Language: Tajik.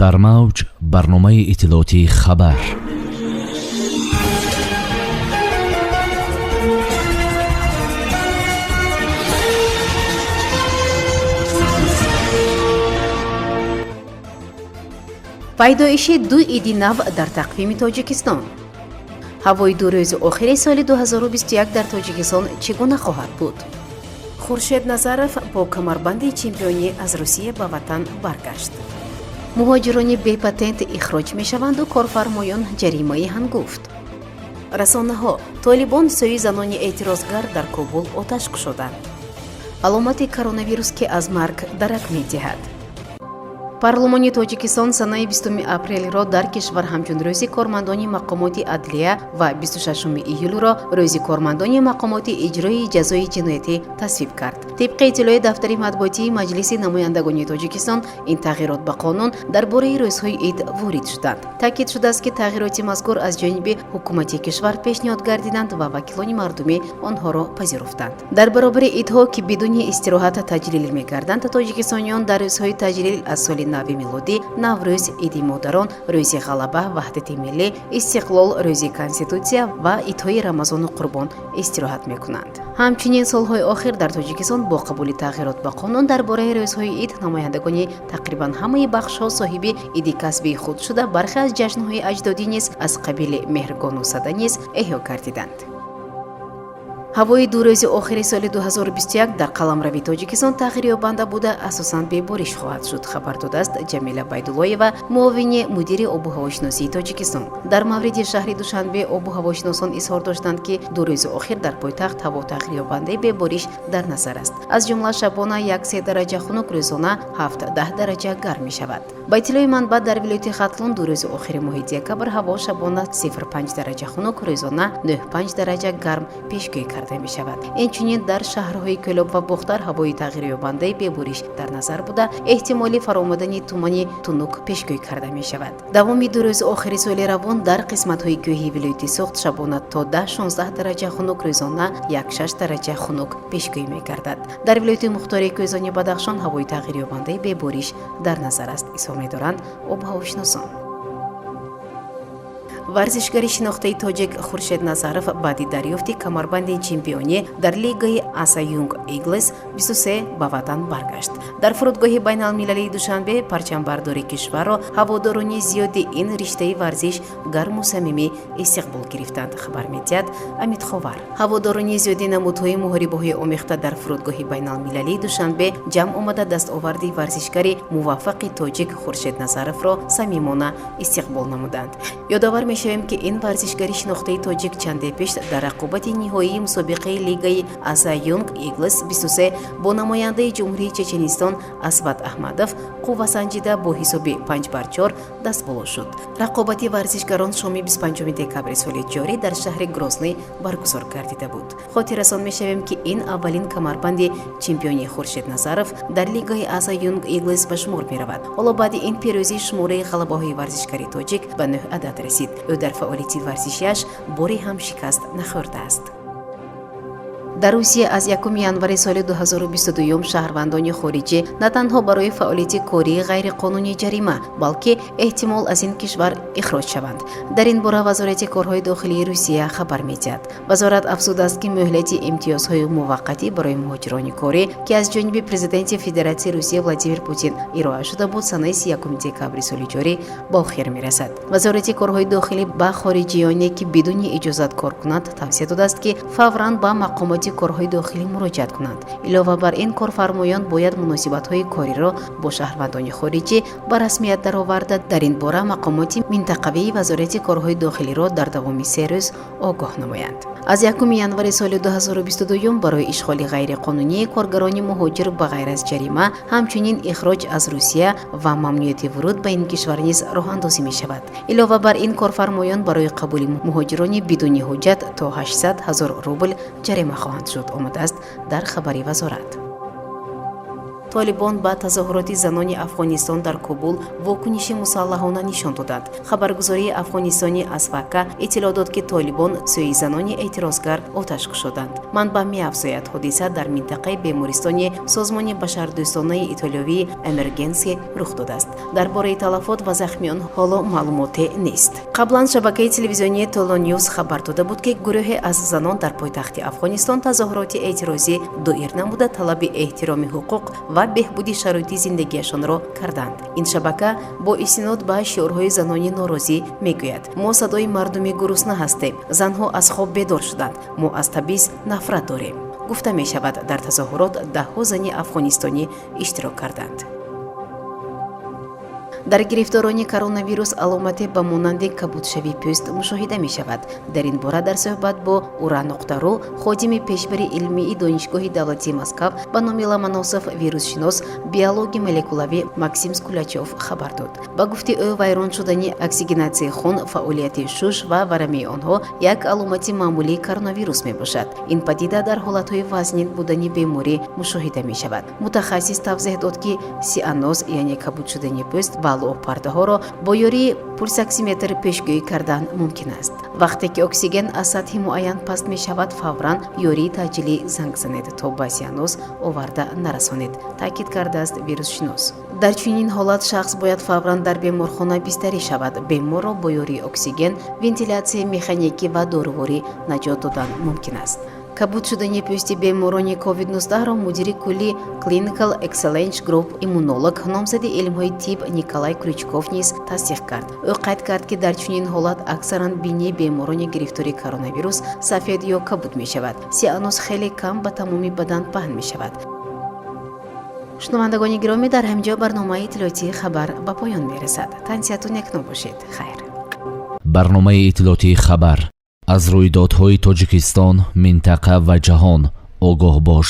Дар мавҷ барномаи иттилоотии «Хабар». Пайдоиши ду иди нав дар тақвими Тоҷикистон. Ҳавои 2 рӯзи охири соли 2021 дар Тоҷикистон чӣ гуна хоҳад буд? Хуршед Назаров бо камарбанди чемпионӣ аз Русия ба ватан баргашт. Муҳоҷирони бепатент ихроҷ мешаванду корфармоён ҷаримаи ҳангуфт. Расонаҳо: толибон сӯи занони эътирозгар дар Кобул оташ кушоданд. Аломати коронавирус, ки аз марг дарак медиҳад. Парлумони Тоҷикистон санаи 20 апрелро дар кишвар ҳамчун рӯзи кормандони мақомоти адлия ва 26 июлро рӯзи кормандони мақомоти иҷрои ҷазои ҷиноятӣ тасвиб кард. Тибқи иттилои дафтари матбуотии Маҷлиси намояндагони Тоҷикистон, ин тағйирот ба қонун дар бораи рӯзҳои ид ворид шуданд. Таъкид шудааст, ки тағйироти мазкур аз ҷониби ҳукумати кишвар пешниҳод гардиданд ва вакилони мардумӣ онҳоро пазируфтанд. Дар баробари идҳо, ки бидуни истироҳат таҷлил мегарданд, тоҷикистониён дар рӯзҳои таҷлил аз соли нави милодӣ, Наврӯз, Иди модарон, Рӯзи ғалаба, Ваҳдати миллӣ, Истиқлол, Рӯзи Конститутсия ва идҳои Рамазону Қурбон истироҳат мекунанд. Ҳамчунин солҳои охир дар Тоҷикистон бо қабули тағйирот ба қонун дар бораи рӯзҳои ид намояндагони тақрибан ҳамаи бахшҳо соҳиби иди касбии худ шуда, бархе аз ҷашнҳои аҷдодӣ низ аз қабили Меҳргону Сада низ эҳё гардиданд. Ҳавои 2 рӯзи охири соли 2021 дар қаламрави Тоҷикистон тағйирёбанда буда, асосан бебориш хоҳад шуд, хабар додааст Ҷамила Байдуллоева, муовини мудири обу ҳавошиносии Тоҷикистон. Дар мавриди шаҳри Душанбе обу ҳавошиносон изҳор доштанд, ки 2 рӯзи охир дар пойтахт ҳаво тағйирёбандаи бебориш дар назар аст. Аз ҷумла шабона 1-3 дараҷа хунук, рӯзона 7-10 дараҷа гарм мешавад. Ба иттилои манбаъ, дар вилояти Хатлон 2 рӯзи охири моҳи декабр ҳаво шабона 0,5 дараҷа хунук, рӯзона 9,5 дараҷа гарм пешгӯӣ карда мешавад. Инчунин дар шаҳрҳои Кӯлоб ва Бохтар ҳавои тағйирёбандаи бебориш дар назар буда, эҳтимоли фаромадани тумани тунук пешгӯӣ карда мешавад. Давоми 2 рӯзи охири соли равон дар қисматҳои кӯҳии вилояти Суғд шабона то 10-16 дараҷа хунук, рӯзона 1-6 дараҷа хунук пешгӯӣ мегардад. Дар вилояти мухтори Кӯҳистони Бадахшон ҳавои тағйирёбандаи бебориш дар назар аст, изҳор медоранд обҳавошиносон. Варзишгари шинохтаи тоҷик Хуршед Назаров баъди дарёфти камарбанди чемпионӣ дар лигаи Аса Юнг Иглс 23 ба ватан баргашт. Дар фурудгоҳи байналмилалии Душанбе парчамбардори кишварро ҳаводорони зиёди ин риштаи варзиш гарму самимӣ истиқбол гирифтанд, хабар медиҳад Амидховар. Ҳаводорони зиёди намудҳои муҳорибаҳои омехта дар фурудгоҳи байналмилалии Душанбе ҷамъ омада, дастоварди варзишгари муваффақи тоҷик Хуршед Назаровро самимона истиқбол намуданд. Ёдовар мешавем, ки ин варзишгари шинохтаи тоҷик чанде пеш дар рақобати ниҳоии мусобиқаи лигаи Аса Юнг Иглс 23 бо намояндаи Ҷумҳурии Чеченистон Асват Аҳмадов қуввасанҷида, бо ҳисоби 5-4 дастболо шуд. Рақобати варзишгарон шоми 25 декабри соли ҷорӣ дар шаҳри Грозный баргузор гардида буд. Хотиррасон мешавем, ки ин аввалин камарбанди чемпиони Хуршед Назаров дар лигаи Аса Юнг Иглс ба шумор меравад. Ҳоло баъди ин пирӯзӣ шумораи ғалабаҳои варзишгари тоҷик ба 9 адад расид. Ӯ дар фаъолияти варзишиаш боре ҳам шикаст нахӯрдааст. Дар Русия аз 1 январи соли 2022 шаҳрвандони хориҷӣ на танҳо барои фаъолияти кории ғайриқонунӣ ҷарима, балки эҳтимол аз ин кишвар ихроҷ шаванд. Дар ин бора Вазорати корҳои дохилии Русия хабар медиҳад. Вазорат афзудааст, ки мӯҳлати имтиёзҳои муваққатӣ барои муҳоҷирони корӣ, ки аз ҷониби президенти Федератсияи Русия Владимир Путин ироа шуда буд, санаи 31 декабри соли ҷорӣ ба охир мерасад. Вазорати корҳои дохилӣ ба хориҷиёне, ки бидуни иҷозат кор кунанд, тавсия додааст, ки фавран ба мақомоти корҳои дохилӣ муроҷиат кунанд. Илова бар ин, корфармоён бояд муносибатҳои кориро бо шаҳрвандони хориҷӣ ба расмият дароварда, дар ин бора мақомоти минтақавии Вазорати корҳои дохилиро дар давоми 3 рӯз огоҳ намоянд. Аз 1 январи соли 2022 барои ишғоли ғайриқонунии коргарони муҳоҷир ба ғайр аз ҷарима, ҳамчунин ихроҷ аз Русия ва мамнуияти вуруд ба ин кишвар низ роҳандозӣ мешавад. Илова бар ин, корфармоён барои қабули муҳоҷирони бидуни ҳуҷҷат то 800 ҳазор рубл ҷарима хоҳанд шуд, омадааст дар хабари вазорат. Толибон ба тазоҳуроти занони Афғонистон дар Кобул вокуниши мусаллаҳона нишон доданд. Хабаргузории афғонистони Асвака иттилоъ дод, ки толибон сӯи занони эътирозгар оташ кушоданд. Манбаъ меафзояд, ҳодиса дар минтақаи бемористони созмони башардӯстонаи итолиёвии Эмергенси рух додааст. Дар бораи талафот ва захмиён ҳоло маълумоте нест. Қаблан шабакаи телевизионии Толо Ньюз хабар дода буд, ки гурӯҳе аз занон дар пойтахти Афғонистон тазоҳуроти эътирозӣ доир намуда, талаби эҳтироми ҳуқуқ ва беҳбуди шароити зиндагиашонро карданд. Ин шабака бо истинод ба шиорҳои занони норозӣ мегӯяд: «Мо садои мардуми гурусна ҳастем», «Занҳо аз хоб бедор шуданд», «Мо аз табъиз нафрат дорем». Гуфта мешавад, дар тазоҳурот даҳҳо зани афғонистонӣ иштирок карданд. Дар гирифторони коронавирус аломате ба монанди кабудшавии пӯст мушоҳида мешавад. Дар ин бора дар суҳбат бо ура.ру ходими пешбари илмии Донишгоҳи давлатии Москав ба номи Ломоносов, вирусшинос, биологи молекулавӣ Максим Скулачев хабар дод. Ба гуфти ӯ, вайрон шудани оксигенатсияи хун, фаъолияти шуш ва варамии онҳо як аломати маъмулии коронавирус мебошад. Ин падида дар ҳолатҳои вазнин будани беморӣ мушоҳида мешавад. Мутахассис тавзеҳ дод, ки сианоз, яъне кабуд шудани пӯст ва луобпардаҳоро бо ёрии пулсоксиметр пешгӯӣ кардан мумкин аст. Вақте ки оксиген аз сатҳи муайян паст мешавад, фавран ёрии таъҷилӣ занг занед, то ба сианоз оварда нарасонед, таъкид кардааст вирусшинос. Дар чунин ҳолат шахс бояд фавран дар беморхона бистарӣ шавад. Беморро бо ёрии оксиген, вентилятсияи механикӣ ва доруворӣ наҷот додан мумкин аст. Кабуд шудани пӯсти беморони COVID-19-ро мудири кулли Clinical Excellence Group, иммунолог, номзади илмҳои тиб Николай Крючков низ тасдиқ кард. Ӯ қайд кард, ки дар чунин ҳолат аксаран бинии беморони гирифтори коронавирус сафед ё кабуд мешавад. Сианоз хеле кам ба тамоми бадан паҳн мешавад. Шунавандагони гиромӣ, дар ҳамин ҷо барномаи иттилоотии «Хабар» ба поён мерасад. Тансиҳату некном бошед, хайр. Барномаи иттилоотии «Хабар»: аз рӯйдодҳои Тоҷикистон, минтақа ва ҷаҳон огоҳ бош.